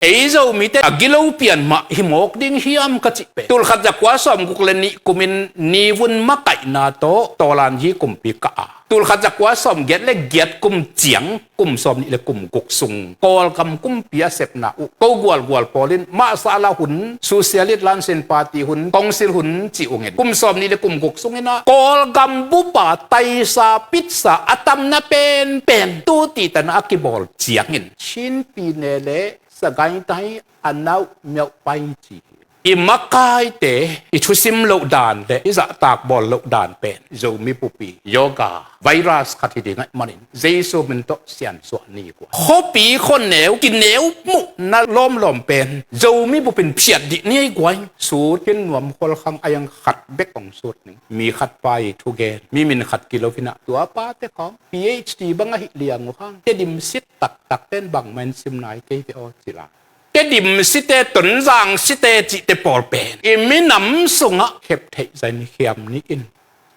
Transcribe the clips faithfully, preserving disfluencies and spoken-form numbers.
Ei Zomite a gilo pian mah hi mawk ding hiam ka cih pen, tulkhat zakua sawmguk le nih kumin nivun makaihna tawh Tawlan hi kumpi kah a, tulkhat zakua sawmgiat le giat kum ciang kum sawmnih le kum guk sung Kawlgam kumpi a sepna uh ko gualgual pawl in mahsala hun, Socialist Lansin Party hun, Kongsil hun ci ung in, kum sawmnih le kum guk sungin ah Kawlgam bupa taisa pitsa a tamna penpen tu titana a kibawl ciangin Chin pyine le Sagaing Taing a nauh myauk pai ci hi. I makaite i thusim loh dan le i zahtak bawl loh dan pen Zomi bupi yoga virus khat hi ding ahih manin Jesu min tawh siansuah ni guai. Khuapi khuaneu kineu muhna lawmlawm pen Zomi bupin phiat dih ni guai. Sut khin nuam khualkhang a yang khat bek hong sut ning. Mi khat pa i thugen, mi min khat kilo hi na, tua pate khawng P H D bang ahi liang uh hang, Tedim sit taktak ten bangmah in sim nai kei ve aw ci lai. Tedim site, Tonzang site cihte pawl pen i minam sungah khep theih zahin khiam ni in.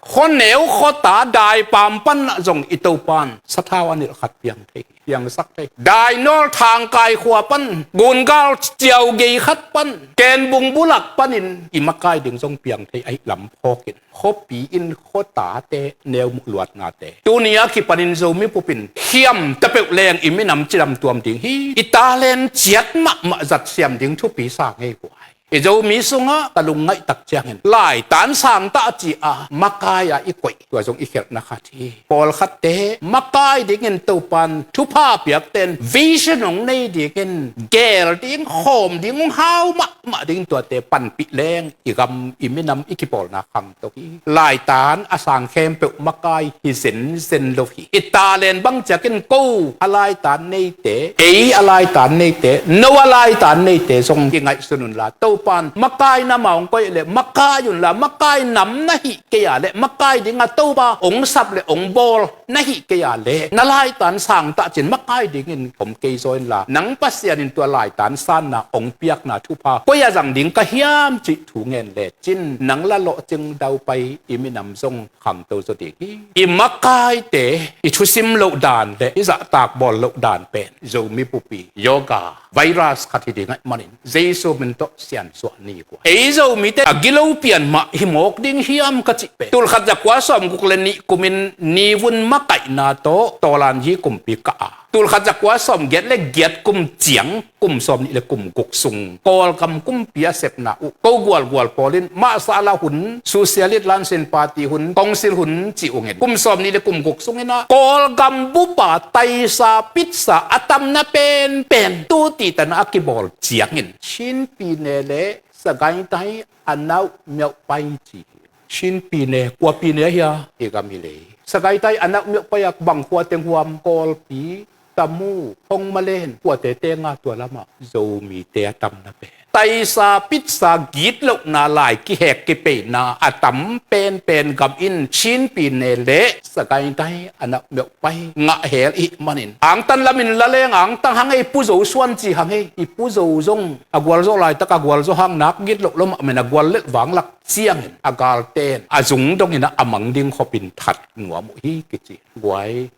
Khuaneu khuata daipam panah zong i Topan sathau a nilh khat piang thei, piangsak thei. Dainawl Thangkai khua pan, Gungal ciau gei khat pan, Kenbung bulak panin i makai ding zong piang thei ahih lam phawkin khuapi in khuatate neu muh luatnate tuni a kipanin Zomi bupin khiam ta peuh leng i minam cidam tuam ding hi. I talent ciat mahmah zat siam ding thupi sa ngei guai. I Zomi sungah ka lungngaih tak ciangin laitan sangtah ci a makai ah i koih, tua zong i khelhna khat hi. Pawlkhatte makai dingin Topan thupha piakten vision hong nei dingin geel ding, khawm ding, hong hau mahmah ding, tuate panpih leng i gam i minam i kipawlna khangto hi. Laitan a sang khempeuh makai hi zenzen lo hi. I talent bang ciakin ko a laitan neite, ei a laitan neite, no a laitan neite zong kingaihsun unla, Topan makai nam a hong koih le makai unla, makai nam na hih kei a le makai dinga Topa hong sap le hong bawl na hih kei a le na laitan sangtah cin makai dingin om kei zaw inla, nang Pasian in tua laitan sanna hong piakna thupha koi a zang ding ka hiam cih thu ngen lecin nang la lawhcing daupai i minam zong khangto zaw ding hi. I makaite i thusim loh dan le i zahtak bawl loh dan pen Zomi bupi yoga virus khat hi ding ahih manin Jesu min tawh siansuah ni guai. Ei Zomite a gilo pian mah hi mawk ding hiam ka cih pen, tulkhat zakua sawmguk le nih kumin nivun makaihna tawh Tawlan hi kumpi kah a, tulkhat zakua sawmgiat le giat kum ciang kum sawmnih le kum guk sung Kawlgam kumpi a sepna uh ko gualgual pawl in mahsala hun, Socialist Lansin Party hun, Kongsil hun ci ung in, kum sawmnih le kum guk sungin ah Kawlgam bupa taisa pitsa a tamna penpen tu titana a kibawl ciangin Chin pyine le Sagaing Taing a nauh myauk pai ci hi. Chin pyine, kua pyine ahia, i gam hi lei. Sagaing Taing a nauh myauk pai a bang khua teng huam, Kawlpi, Tamu, Hongmalen, kuate tenga tua lamah Zomite a tamna pen taisa pitsa gitlohna, lai kihek kipeina a tam penpen gam in Chin pyine le Sagaing Taing a nauh myauk pai ngah hel i hih manin angtan lamin la leng angtang hang ei, Pu Zo suan ci hang ei, i Pu Zo zong a gualzawh laitak a gualzawh hang nak gitloh lo mah men a gual lelh vanglak ciangin a galten a zung dongin a mang ding khopin that nuam uh hi kici. Guai,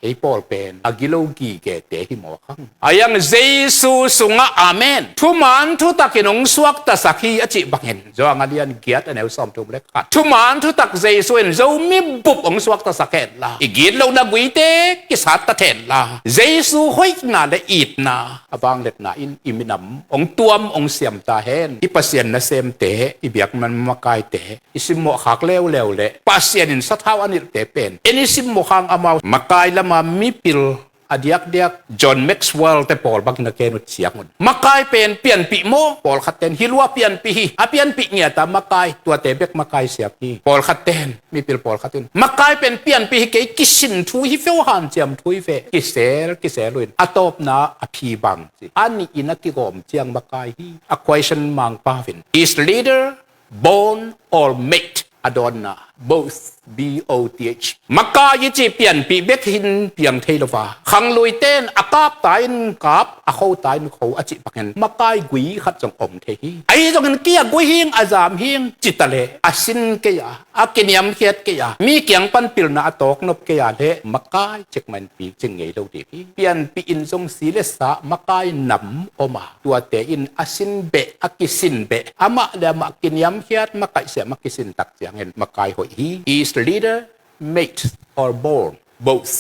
ei pawl pen a gilo gigete hi mawk hang. A yang Jesu sungah amen. Thuman thutakin hong suaktasak hi a cih bangin Johan a lian giat a neu sawmthum le khat. Thuman thutak Jesu in Zomi bup hong suaktasak henla, i gitlohna guite kisat ta henla, Jesu hoihna le itna a vangliatna in i minam hong tuam hong siam ta hen. I Pasian nasemte, i biakman makaite, i simmawh khak leuleu le Pasian in sathau a nilhte pen en i simmawh khang amau makai lama mipil a diakdiak John Maxwell te pawl bangin a ken uh ciangun makai pen pianpih maw? Pawlkhat ten hi lua, pianpih hi, a pianpih ngiata makai, tuate bek makai siam hi. Pawlkhat ten, mipil pawlkhat in makai pen pianpih hi kei, kisin thu hi ve aw, hanciam thu hi ve, kisel kisel uh in a tawpna a phi bang ci. A nihin a kigawm ciang makai hi. A question mangpa vin, is leader born or made? A dawnna, Both, B O T H. Makai i cih pianpih bek hi in piang thei lo a, khangluite in a kap ta in kap, a kho ta in kho a cih bangin makai gui khat zong om thei hi. Ahi zongin kei a gui hing, a zam hing ci ta leh a sin kei a, a kiniamkhiat kei a, mi kiang pan pilna a tawk nop kei a leh makai cek mah in pi cing ngei lo ding hi. Pianpih in zong si le sa makai nam om a, tuate in a sin beh, a kisin beh, amah le amah kiniamkhiat, makaihsiam a kisin tak ciangin makai hoih hi. Is leader made or born? Both.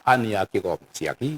A nih a kigawm ciang hi.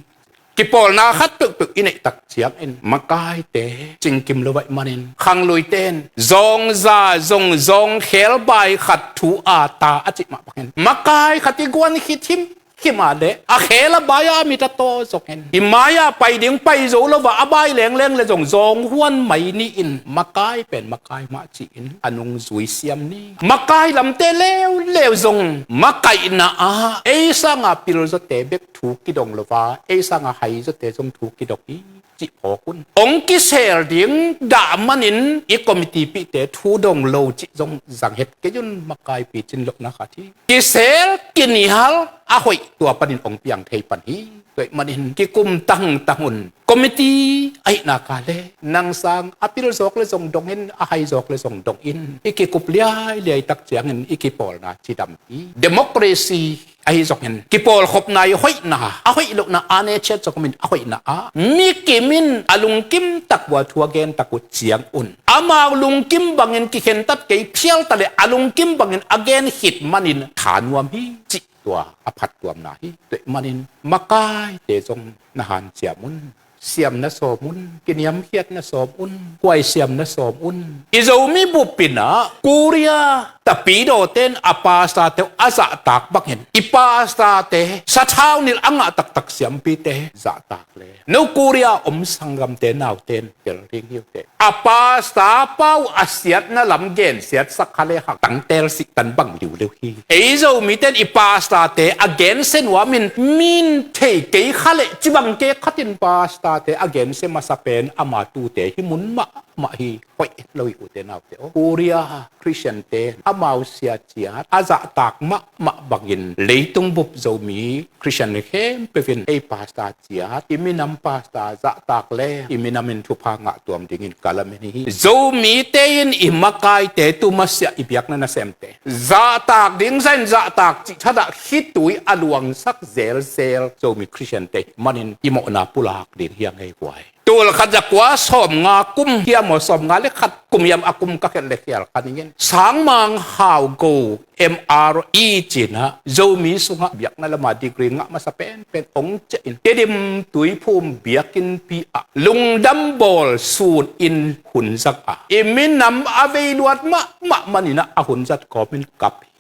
Kipawlna khat peuhpeuh i neih tak ciangin makaite cingkim lo ahih manin khangluite in zawngza zong zawngkhel bai khat thu a ta a cih mah bangin makai khat i guan khit himhim a leh a khel a bai a mit a taw zongin i mai-ah pai ding pai zo lo a, a bai lengleng le zong zawng huan mai ni in makai pen makai mah ci-in a nungzui siam ni. Makai lamte leuleu zong makaihna ah ei sanga pilzawte bek thu kidong lo a, ei sanga haizawte zong thu kidong hi cih phawk un. Hong kisel ding dah manin i committee pihte thu dong lo cih zong zang het kei un, makai picin lohna khat hi. Kisel kinial a hoih tua panin hong piang thei pan hi. Tua ahih manin kikum tangtang un. Committee ahih nak leh nang sang a pil zawk le zong dong in, a hai zawk le zong dong in, i kikup liailiai tak ciangin i kipawlna cidam hi. Democracy ahi zongin kipawlkhopna i hoihna, a hoih lohna a ne ciat zong om in, a hoihna ah mi kim in a lungkim tak uh a thu a gen tak uh ciangun amau lungkim bangin kikhentat kei phial ta leh a lungkim bangin a gen khit manin thanuam hi cih tua a phattuamna hi. Tua ahih manin makaite zong na hanciam un. Siam na sawm un. Kiniamkhiat na sawm un. Kuai siam na sawm un. I Zomi bup in ah Korea tapidawte in a pastorte uh a zahtak bangin i pastorte sathau nilh a ngah taktak siampite zahtak le no Korea om sanggamte naute in tel ding hi uh teh. A pastor pa uh a siatna lam gensiatsak kha le hang tangtel sihtan bang liuliu hi. Ei Zomite in i pastorte a gensia nuam in, min thei kei kha leh ci bang kei khat in pastorte a gensia masa pen ama tute hi mun mahmah hi. Hoih lo hi ute naute aw. Korea Khristiante amau sia ciat a zahtak mahmah bangin leitung bup Zomi Khristian khempeuh in ei pastor ciat, i minam pastor zahtak le i minam in thupha ngah tuam dingin ka lamen hi. Zomite in i makaite, tu masiah i biakna nasemte zahtak ding zah in zahtak cih thadah khitui a luangsak zelzel Zomi Khristiante manin i mawhna pulak ding hi a ngei guai. Tul khat za kua sawmnga kum hiam aw, sawmnga le khat kum hiam a kum ka khelh le khial kha ning in, Sangmang Hau Go, M R E ci-in ah Zomi sungah biakna lamah degree ngah masa penpen hong ciah in, Tedim Tuiphum biakinnpi ah lungdam bawl sun in hun zang a, i minam a vei luat mahmah manin ah a hun zat kawmin kap hi.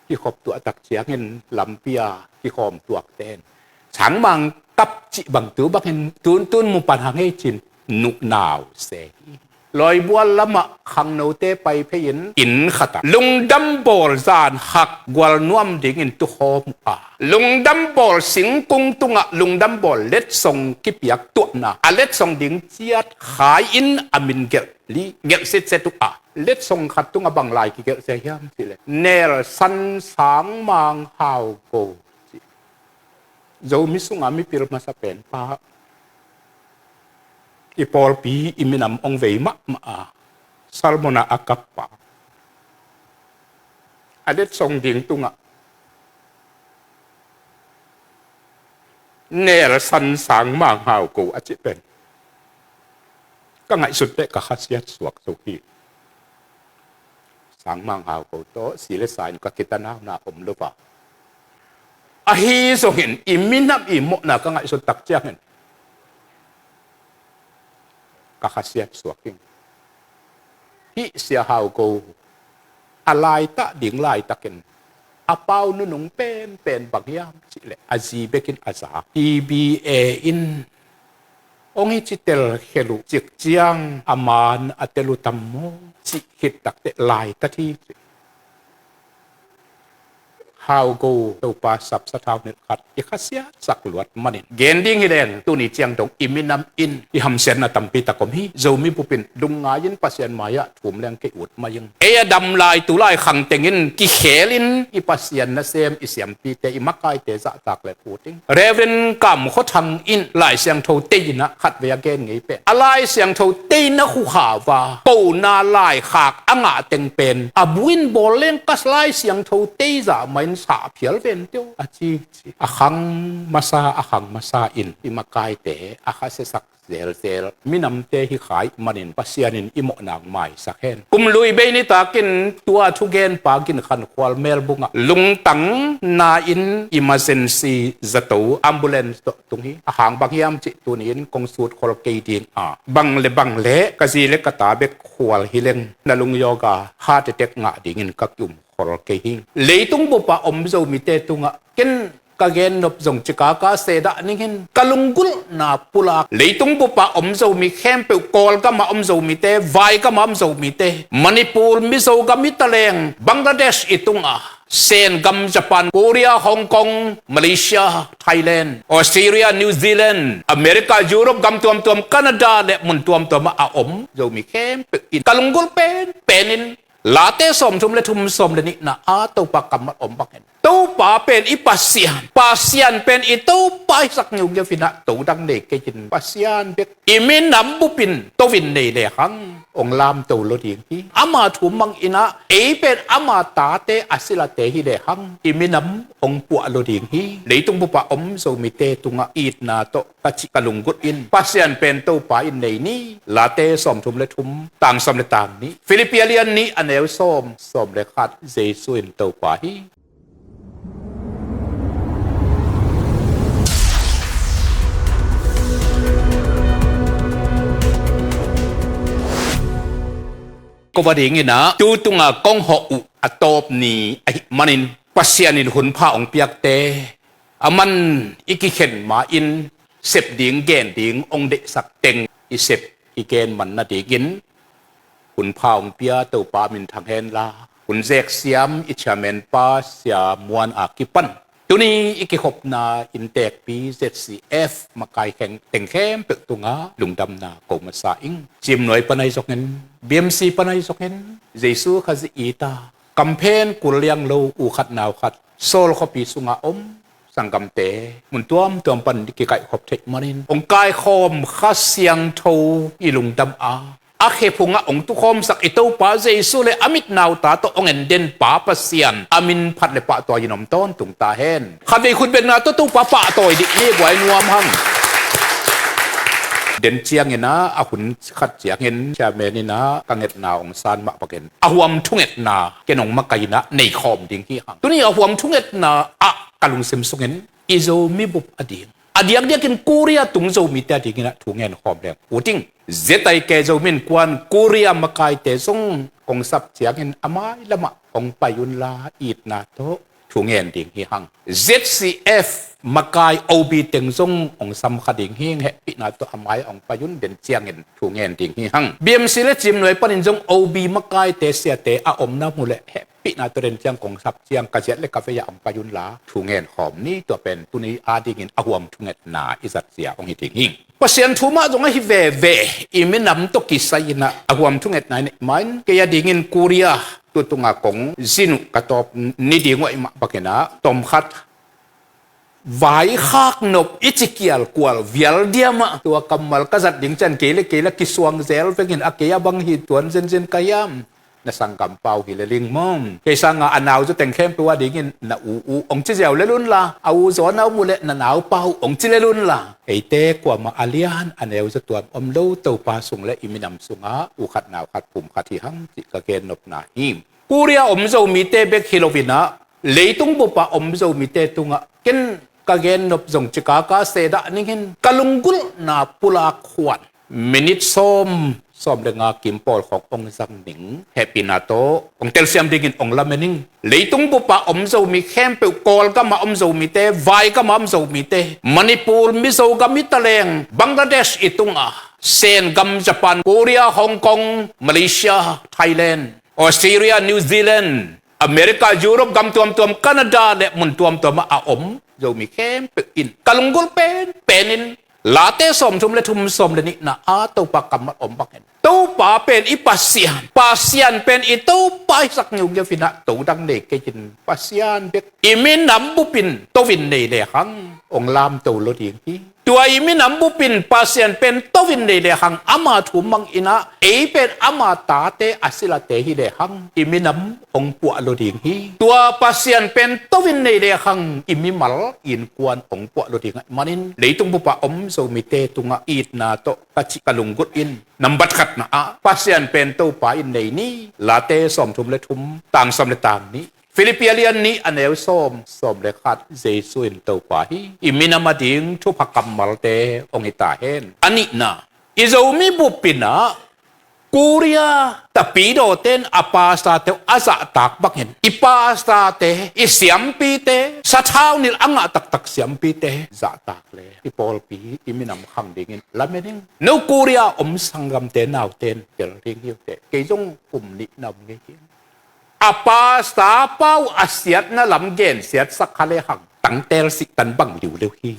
Kikhop tuah tak ciangin lampi a kikhawm tuakte in, Sangmang kap cih bang tu bangin tun tun mu pan hang ei ci-in nuhnau se hi. Lawibual lamah khangnote pai phei in, inn khat ah lungdam bawl zan hak gual nuam dingin tukhawm uh a, lungdam bawl singkung tungah lungdam bawl letsong kipiak tuahna, a letsong ding ciat khai in a min gelh li, gelh sitset uh a, letsong khat tungah bang lai kigelh sia hiam cih leh Nelson Sangmang Hau Go ci. Zomi sungah mipil masa pen pa, i pawlpi i minam hong vei mahmah a, Salmon ah a kap pa, a letsong ding tungah Nelson Sangmang Hau Go a cih pen ka ngaihsut teh ka khasiat suak zo hi. Sangmang Hau Go tawh si le sa in ka kitanauna om lo a, ahi zongin i minam i mawhna ka ngaihsut tak ciangin ka khasiat suak hi. Hih Sia Hau Go a laitah ding laitakin a pau nunung penpen bang hiam cih leh a zi bekin a za, T B A in hong hi ci tel khel uh cik ciang a man a tel uh tam maw cih khit tak teh laitat hi ci. hau go Topa sapsa thau nilh khat i khasiatsak luat manin gen ding hi leng, tuni ciang dong i minam in i hamsiatna tampi tak om hi. Zomi bup in lungngai in Pasian mai-ah thum leng kei ut mai ing. Ei a dam lai tu lai khang tengin kikhel in i Pasian nasem i siampite, i makaite zahtak le ut ing. Reverend Kam Khua Thang in Lai Siangtho tei in ah khatvei a gen ngei pen, a Lai Siangtho tei na khukhau a, kona laikhak a ngah teng pen a bu in bawl leng ka Lai Siangtho tei zah mah in sa phial ven teo a ci ci. A khang masa, a khang masa in i makaite a khasiasak zelzel minamte hi kha ih manin Pasian in i mawhna maisak hen. Kum lui bei nitakin tua thugenpa Gin Khan Khual Melbung ah lungtang na in emergency zato ambulance tawh tung hi. A hang bang hiam cih tuni in kong sut khol kei ding a, bang le bang le ka zi le ka ta bek khual hi leng na lungyaw a heart attack ngah dingin ka ki-um khol kei hi. Leitung bup ah om Zomite tungah ken ka gen nop zong cika ka se dah ning hin, ka lunggulhna pulak. Leitung bup ah om Zomi khempeuh, Kawlgam ah om Zomite, Vaigam ah om Zomite, Manipur, Mizogam, i taleng Bangladesh i tungah, Sen gam, Japan, Korea, Hong Kong, Malaysia, Thailand, Australia, New Zealand, America, Europe gam tuamtuam, Canada le mun tuamtuam ah a om Zomi khempeuh in ka lunggulh pen pen in Late sawmthum le thum, sawm le nihna ah Topa kammal om bangin, Topa pen i Pasian, Pasian pen i Topa i sak ngiungeu in ah to dang nei kei in, Pasian bek i minam bup in to in nei lehang hong lamto lo ding hi. Ama thu mang in ah ei pen ama tate a silate hi lehang i minam hong puah lo ding hi. Leitung bup ah om Zomite tungah itna tawh ka cih ka lunggulh in, Pasian pen Topa in nei ni. Late sawmthum le thum, tang sawm le tang nih, Filipi a lian nih, a neu sawm, sawm le khat, Jesu in Topa hi. Ko va ding in ah tu tunga kong hawh uh a tawp ni ahih manin, Pasian in hun pha hong piakte, a man i kikhen ma in sep ding, gen ding hong deihsak teng i sep i gen man nadingin hun pha hong pia Topa minthang hen la. Hun zek siam i chairman pa Sia Muan a kipan tuni i kikhopna inntekpi Z C F makai kheng teng khempeuh tungah lungdamna ko masa ing. Ciimnuai pan ahi zongin, B M C pan ahi zongin, Jesu Khazih it a kamphen kul liang lo, u khat nau khat, Saul khuapi sungah om sanggamte mun tuamtuam pan kikaihkhop theih manin hong kaikhawm Kha Siangtho i lungdam a, a khe phungah hong tukhawmsak i Topa Jesu le a mit nauta tawh hong en den Pa Pasian a min phat le pahtawi in om tawntung ta hen. Khatvei khut bekna tawh Topa pahtawi dih ni, buai nuam hang. Den ciangin ah, a hun khat ciangin chairman in ah ka ngetna hong san mah bangin a huam thungetna ken hong makaih in ah nei khawm ding hi hang. Tuni a huam thungetna ah ka lungsim sungin i Zomi bup ading, a diakdiakin Korea tung Zomite adingin ah thu ngen khawm leng ut ing. Z I K Zomi Innkuan Korea makaite zong kong sap ciangin a mai lamah hong pai unla, itna tawh thu ngen ding hi hang. Z C F makai O B teng zong hong sam kha ding hi, hehpihna tawh a mai hong pai un, den ciangin thu ngen ding hi hang. B M C le Ciimnuai panin zong O B makaite siate a omna mu le hehpihna tawh den ciang kong sap ciang ka ziat le ka vei ah hong pai unla thu ngen khawm ni. Tua pen tuni adingin a huam thungetna i zat zia hong hi ding hi. Pasian thu mah zong ahi veve, i minam tawh kisai in ah a huam thungetna i neih ma in, kei adingin Korea tu tunga kong zin uh ka tawp ni ding uh ahih mah bangin ah, tawmkhat vaikhak nop i ci kialkual vial diam ah tua kammal ka zat ding ciang kei le kei la kisuang zel vengin, a kei a bang hi tuan zenzen ka hiam? Na sanggampa uh hi lel ing maw. Kei sanga a nau zaw teng khempeuh adingin na u uh hong ci ziau lel unla, a u zaw a na om uh leh na naupa uh hong ci lel unla, eite kuamah a lian a neu zaw tuam om lo, Topa sung le i minam sungah u khat nau khat pum khat hi hang cih ka gen nopna hi. Korea om Zomite bek hi loin ah, leitung bup ah om Zomite tungah ken ka gen nop zong cika ka se dah ning hin, ka lunggulhna pulak khuan minit sawm, sawm le nga kim pawl khawng hong zang ning, hehpihna tawh hong telsiam dingin hong lamen ing. Leitung bup ah om Zomi khempeuh, Kawlgam ah om Zomite, Vaigam ah om Zomite, Manipur, Mizogam, i taleng Bangladesh i tungah, Sen gam, Japan, Korea, Hong Kong, Malaysia, Thailand, Australia, New Zealand, America, Europe gam tuamtuam, Canada le mun tuamtuam ah a om Zomi khempeuh in ka lunggulh pen penin Late sawmthum le thum, sawm le nihna ah Topa kammal om bangin, Topa pen i Pasian, Pasian pen i Topa i sak ngiungeu inah to dang nei kei in Pasian bek i minam bupin to in nei lehang hong lamto lo ding hi. Tua i minam bupin Pasian pen to in nei lehang ama thu mang inah ei pen ama tate a silate hi lehang i minam hong puah lo ding hi. Tua Pasian pen to in nei lehang i mimal innkuan hong puah lo ding ahih manin leitung bupa om Zomite tungah itna tawh ka cih ka lunggulh in nambat khatna ah Pasian pen Topa in nei ni. Late sawmthum le thum, tang sawm le tang nih. Filipi a lian nih a neu sawm, sawm le khat. Jesu in Topa hi. I minam ading thupha kammalte hong hi ta hen. A nihna, i Zomi buppi inah Korea tapidaw ten a pastor te uh a zahtak bangin i pastor te, i siampite, sathau nilh a ngah taktak siampite zahtak le i pawlpi, i minam khang dingin lamen ing. No Korea om sanggamte naute in tel ding hi uh teh. Kei zong kum nih na om ngei hi. A pastor pa uh a siatna lam gensiatsak kha lehang tangtel sihtan bang liuliu hi.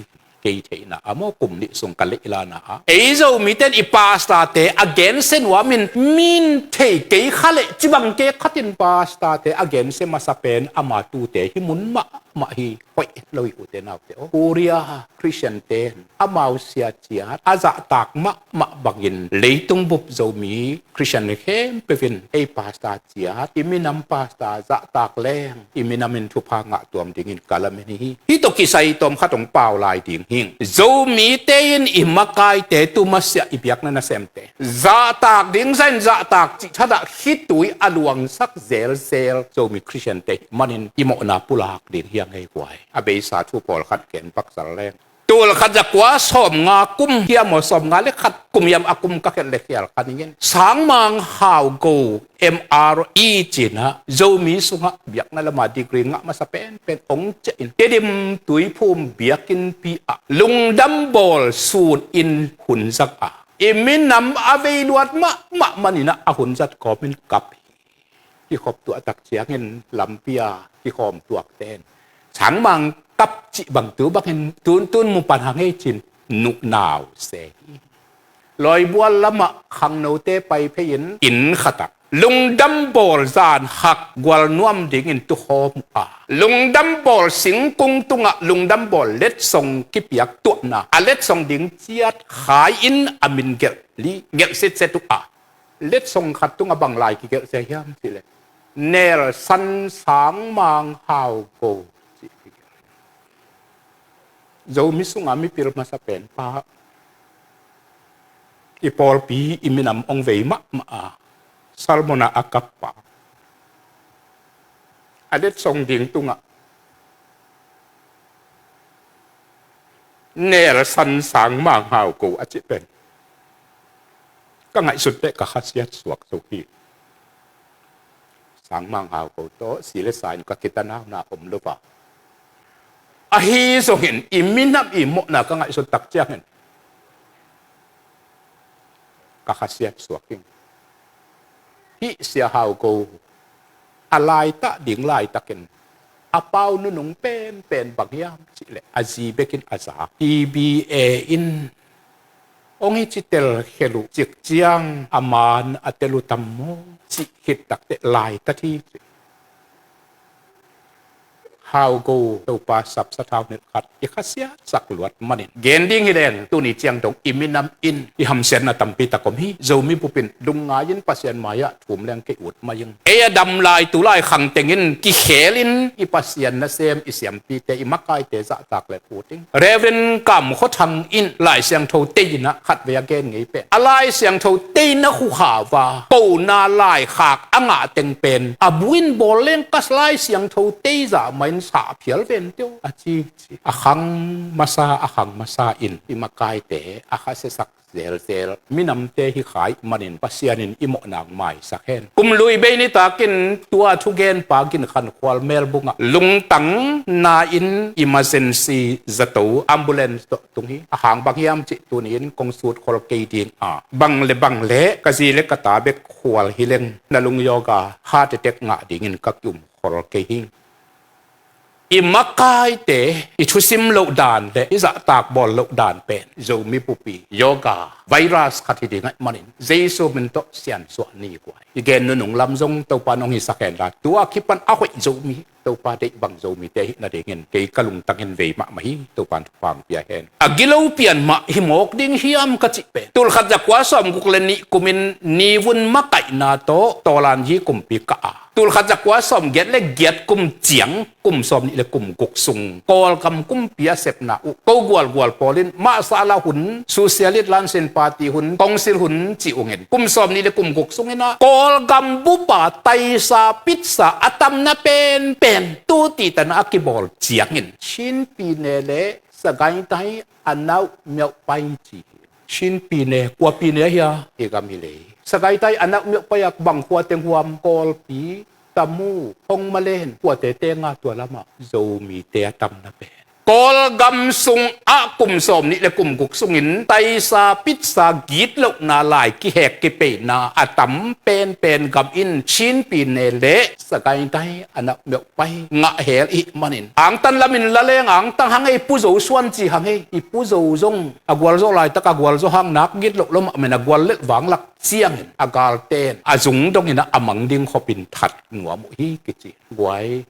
Kei theihna ah maw, kum nih sung ka leilana ah ei Zomite in i pastor te a gensia nuamin min thei kei kha leh ci bang kei khatin pastor te a gensia masa pen ama tute hi mun mahmah hi. Hoih lo hi ute naute aw. Korea Christian te in amau sia ciat a zahtak mahmah bangin leitung bup Zomi Christian khempeuh in ei pastor ciat, i minam pastor zahtak leng i minam in thupha ngah tuam dingin ka lamen hi. Hih tawh kisai tawm khat hong pau lai ding hing. Zomite in i makaite, tu masiah i biakna nasemte zahtak ding zah in zahtak cih thadah khitui a luangsak zelzel Zomi Christian te manin i mawhna pulak ding hi a ngei guai. A beisa thu pawlkhat ken pakzal leng, tul khat za kua sawmnga kum hiam aw, sawmnga le khat kum hiam a kum ka khelh le khial kha ning in, Sangmang Hau Go M R E ci-in ah Zomi sungah biakna lama degree ngah masa penpen hong ciah in Tedim Tuiphum biakinnpi ah lungdam bawl sun in hun zang a, i minam a vei luat mahmah manin ah a hun zat kawmin kap hi. Kikhop tuahtak ciangin lampi a kikhawm tuakte in Sangmang kap cih bang tu bangin tuntun mu pan hang ei ci-in nuhnau se hi. Lawibual lamah khangnote pai phei-in inn khatah lungdam bawl zan hak gual nuam dingin tukhawm uh a, lungdam bawl singkung tungah lungdam bawl letsong kipiak tuahna, a letsong ding ciat khai-in a min gelh li, gelh sitset uh a, letsong khat tungah bang lai kigelh sia hiam cih leh Nelson Sangmang Hau Go cih kigelh. Zomi sungah mipil masa penpa, i pawlpi, i minam hong vei mahmah a, sermon ah a kappa, a letsong ding tungah Nelson Sangmang Hau Go a cih pen ka ngaihsut teh ka khasiat suak zo hi. Sangmang Hau Go tawh si le sa in ka kitanauna om lo a, ahi zongin i minam i mawhna ka ngaihsut tak ciangin ka khasiat suak ing. Hih Sia Hau Go a laitah ding laitakin a pau nunung penpen bang hiam cih leh a zi bekin a za. T B A in hong hi ci tel khel uh cik ciang a man a tel uh tam maw cih khit takteh laitat hi ci. Hau Go Topa sapsa thau nilh khat i khasiat sak luat manin gen ding hi leng tuni ciang dong i minam in i hamsiatna tampi tak om hi. Zomi bupin lungngai-in Pasian mai-ah thum leng kei ut mai ing. Ei a dam lai tu lai khang tengin kikhel-in i Pasian nasem i siampite i makaite zahtak le ut ing. Reverend Kam Khua Thang in Lai Siangtho tei-in ah khatvei a gen ngei pen, a Lai Siangtho teina khukhau a pona laikhak a ngah teng pen a bu in bawl leng ka Lai Siangtho tei zah mah in sah phial ven teuh a ci ci. A khang masa, a khang masa in i makaite a khasiasak zelzel minamte hi kha ih manin Pasian in i mawhna maisak hen. Kum lui bei nitakin tua thugenpa Gin Khan Khual Melbourne ah lungtang na in emergency zato ambulance tawh tung hi. A hang bang hiam cih tuni-in kong sut khol kei ding a, bang le bang le ka zi le ka ta bek khual hi leng na lung yoga heart attack ngah dingin ka ki-um khol kei hi. I makaite i thusim loh dan le i zahtak bawl loh dan pen Zomi bupi yoga virus khat hi ding ahih manin Jesu min tawh siansuah ni guai. I gen nunung lam zong Topa nong hisak hen la, tua kipan a hoih Zomi, Topa deih bang Zomite hih nadingin kei ka lungtangin vei mahmah hi. Topa in thupha pia hen. A gilo pian mah hi mawk ding hiam ka cih pen, tulkhat zakua sawmguk le nih kumin nivun makaihna tawh Tawlanyi kumpi kah a, tulkhat zakua sawmgiat le giat kum ciang kum sawmnih le kum guk sung Kawlgam kumpi a sepna uh ko gualgual pawl in mahsala hun, socialist lansin party hun, council hun ci ungin kum sawmnih le kum guk sungin ah Kawlgam bupa taisa pitsa a tamna penpen tu titana a kibawl ciangin Chin pyine le Sagaing taing a nauh myauk pai ci hi. Chin pyine, kua pyine hia? I gam hi lei. Sagaing taing a nauh myauk pai a bang khua teng huam? Kawlpi, Tamu, Hongmalen, khuate tenga tua lamah Zomite a tamna pen. Kawlgam sung ah kum sawmnih le kum guk sungin taisa pitsa gitlohna lai kihek kipeina a tam penpen gam in Chin pyine le Sagaing taing a nauh myauk pai ngah hel ih manin angtan lamin la leng angtang hang ei, Pu Zo suan ci hang ei. I Pu Zo zong a gualzawh laitak a gualzawh hang nak gitloh lo mahmah in a gual lelh vanglak ciangin a galten a zung dongin a mang ding khopin that nuam uh hi kici. Guai,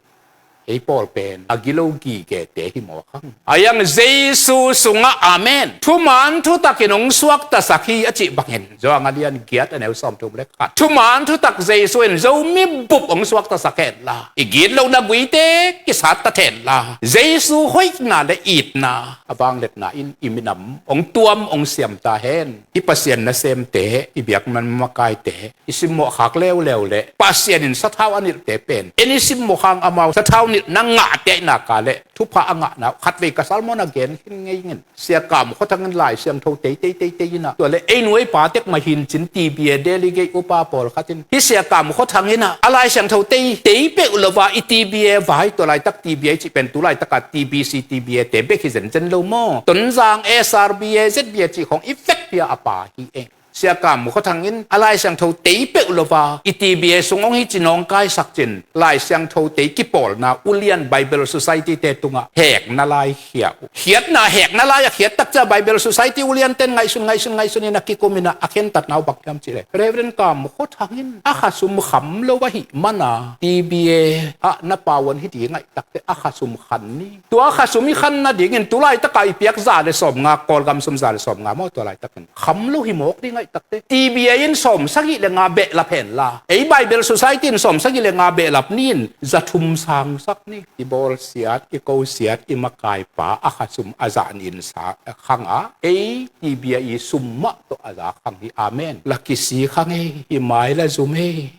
ei pawl pen a gilo gigete hi mawk hang. A iang Jesu sungah amen. Thuman thutakin hong suaktasak hi a cih bangin Johan a lian giat a neu sawmthum le khat. Thuman thutak Jesu in Zomi bup hong suaktasak hen la, i gitlohna guite kisattat hen la, Jesu hoihna le itna a vangliatna in i minam hong tuam hong siam ta hen. I Pasian nasemte, i biakman makaite, i simmawh khak leuleu le Pasian in sathau a nilhte pen en i simmawh hang amau sathau nilhna ngahte ahih nak leh thupha a ngahna uh khatvei ka sermon a gen khin ngei ing. Sia Kam Khua Thang in Lai Siangtho tei tei tei tei in ah, tua le ei nu ei pa tek mah hi in cin T B A delegate upa pawlkhat in, hih Sia Kam Khua Thang in ah a Lai Siangtho tei tei peuh lo a i T B A vai, tua laitak T B A cih pen tu laitak a T B C T B A te bek hi zenzen lo maw? Tonzang S R B A, Z B A cih khong i vekpi a a pa hi eng. Sia Kam Khua Thang in a Lai Siangtho tei peuh lo a i T B A sung hong hi ci nawngkaisak cin Lai Siangtho tei kipawlna Ulian Bible Society te tungah hekna lai khia uh. Khiatna hekna lai a khiat tak ciang Bible Society Ulian ten ngaihsun ngaihsun ngaihsun in a kikum in ah a khentatna uh bang hiam cih leh, Reverend Kam Khua Thang in a khasum kham lo ahih man a T B A ah na pau hong hi ding ahih tak teh a khasum khan ni. Tua khasum i khan nadingin tu laitak a i piak za le sawmnga, Kawlgam sum za le sawmnga maw, tua laitak in kham lo hi mawk ding ahih tak teh T B A in sawmsagih le nga behlap hen la, ei Bible Society in sawmsagih le nga behlap ni in za thum sangsak ni. I bawlsiat, i kosiat, i makaipa a khasum a zah nih in sa khang a, ei T B A i sum mah tawh a za khang hi. Amen. La kisik hang ei, i mai la zum ei.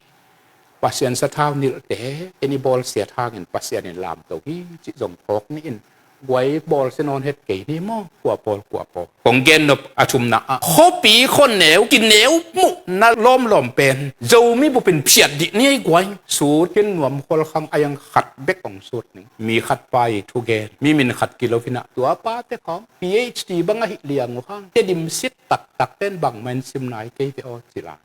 Pasian sathau nilhte en i bawlsiat hangin Pasian in lamto hi cih zong phawk ni in. Guai, bawlsia nawn het kei ni maw? Kua pawl, kua pawl. Kong gen nop a thumna ah, khuapi khuaneu kineu muhna lawmlawm pen Zomi bupin phiat dih ni ei guai. Sut khin nuam khual khang a, iang khat bek hong sut ning. Mi khat pa i thugen, mi min khat kilo hi in ah, tua pa te khong P H D bang ahi liang uh hang, Tedim sit taktak ten bangmah in sim nai kei ve aw ci lai.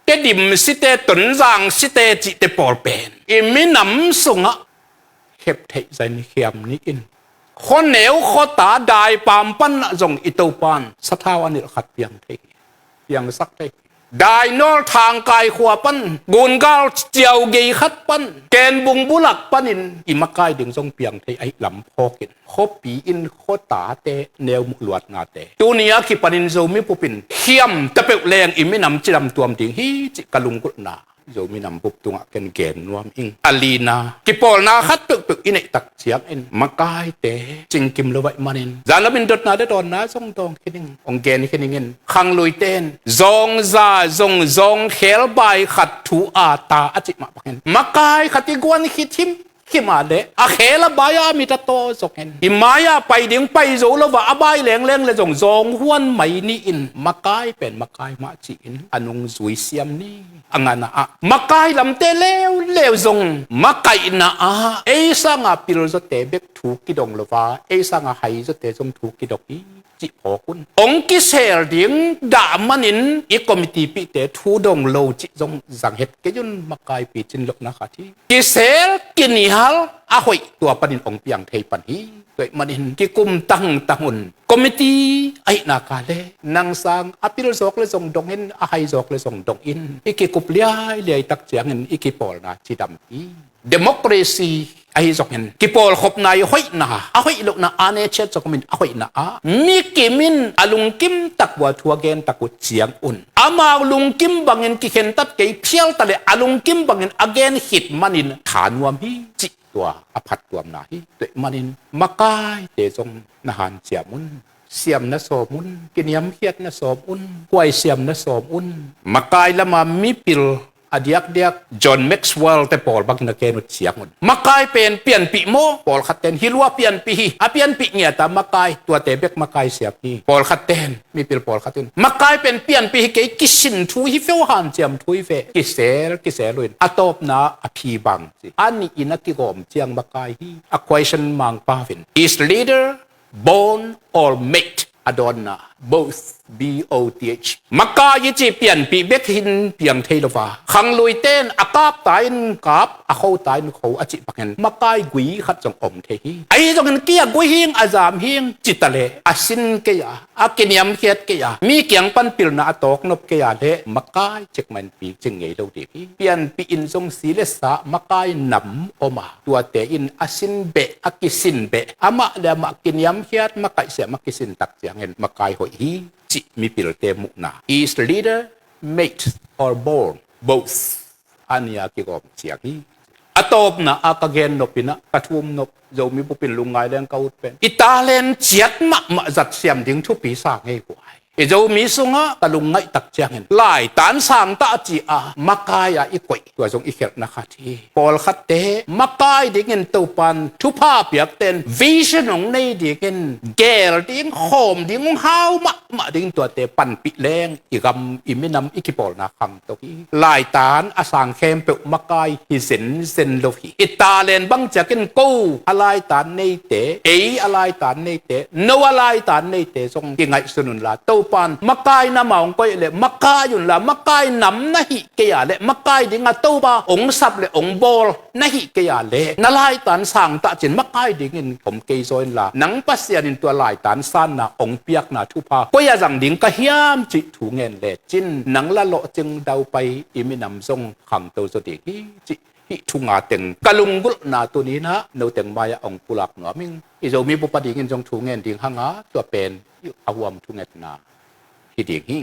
Tedim site, Tonzang site cihte pawl pen i minam sungah khep theih zahin khiam ni in. Khuaneu khuata Daipam pan ah zong i Topan sathau a nilh khat piang thei hi, piangsak thei hi. Dainawl Thangkai khua pan, Gungal Ciau gei khat pan, Kenbung bulak panin i makai ding zong piang thei ahih lam phawk in, khuapi in khuatate neu muh luatnate tuni a kipanin Zomi bupin khiam ta peuh leng i minam cidam tuam ding hi cih ka lunggulhna. Zomi Nam bup tungah ken gen nuam ing. A lina, kipawlna khat peuhpeuh i neih tak ciangin makaite cingkim lo ahih manin zanlam in dotna le dawnna zong dawng khin ing. Hong gen khin ing in, khangluite in zawngza zong zawngkhel bai khat thu a ta a cih mah bangin makai khat i guan khit him khimah le a khel a bai-a mit a taw zongin i mai-ah pai ding pai zo lo a, a bai lengleng le zong zawng huan mai ni in makai pen makai mah ci-in a nungzui siam ni. A ngana ah makai lamte leuleu zong makaihna ah ei sanga pil zawte bek thu kidong lo a, ei sanga hai zawte zong thu kidong hi cih phawk un. Hong kisel ding dah manin i committee pihte thu dong lo cih zong zang het kei un, makai picin lohna khat hi. Kisel kinihal a hoih tua panin hong piang thei pan hi. Tua ahih manin kikum tangtang un. Committee ahih nak leh nang sang a pil zawk le zong dong in, a hai zawk le zong dong in, i kikup liailiai tak ciangin i kipawlna cidam hi. Democracy ahi zongin kipawlkhopna i hoihna, a hoih lohna a ne ciat zong om in, a hoihna ah mi kim in a lungkim tak uh a thu a gen tak uh ciang un amau lungkim bangin kikhentat kei phial ta leh a lungkim bangin a gen khit manin tha nuam hi cih tua a phattuamna hi. Tua ahih manin makaite zong na hanciam un, siam na sawm un, kiniamkhiat na sawm un, kuai siam na sawm un. Makai lama mipil a diakdiak John Maxwell te pawl bangin a gen uh ciang un makai pen pianpih maw? Pawlkhat ten hi lua, pianpih hi, a pianpih ngiat a makai, tuate bek makai siam hi. Pawlkhat ten, mipil pawlkhat in makai pen pianpih hi kei, kisin thu hi ve aw, hanciam thu hi ve. Kisel, kisel uh in a tawpna a phi bang ci. A nih in a kigawm ciang makai hi. A question mangpa vin, is leader born or made? A dawnna, both, B O T H. Makai i cih pianpih bek hi in piang thei lo a, khangluite in a kap ta in kap, a kho ta in kho a cih bangin makai gui khat zong om thei hi. Ahi zongin kei a gui hi ing, a zam hi ing ci ta leh a sin kei a, a kiniamkhiat kei a, mi kiang pan pilna a tawk nop kei a leh makai cik mah in picing ngei lo ding hi. Pianpih in zong si le sa makai nam om a, tuate in a sin beh, a kisin beh, amah le amah kiniamkhiat, makaih siam a kisin tak ciangin makai hoih hi cih mipilte muhna. Is leader made or born? Both. A nih a kigawm ciang hi. A tawpna a ka gen nop in ah, ka thum nop, Zomi bupin lungngai leng ka ut pen, i talent ciat mahmah zat siam ding thupi sa ngei guai. I Zomi sungah ka lungngaih tak ciangin laitan sangtah ci a makai ah i koih, tua zong i khelhna khat hi. Pawlkhatte makai dingin Topan thupha piakten vision hong nei dingin gel ding, khawm ding, hong hau mahmah ding, tuate panpih leng i gam, i minam, i kipawlna khangto hi. Laitan a sang khempeuh makai hi zenzen lo hi. I talent bang ciakin ko a laitan neite, ei a laitan neite, no a laitan neite zong kingaihsun unla, Topan makai nam a hong koih leh makai unla, makai nam na hih kei a leh, makai ding a Topa hong sap leh hong bawl na hih kei a leh, na laitan sangtah cin makai dingin om kei zaw inla, nang Pasian in tua laitan sanna hong piakna thupha koi a zang ding ka hiam cih thu ngen lecin, nang la lawhcing daupai i minam zong khangto zaw ding hi cih hih thu nga teng ka lunggulhna tuni-in ah noteng mai-ah hong pulak nuam ing. I Zomi bup a dingin zong thu ngen ding hang a, tua pen a huam thungetna hi ding hi.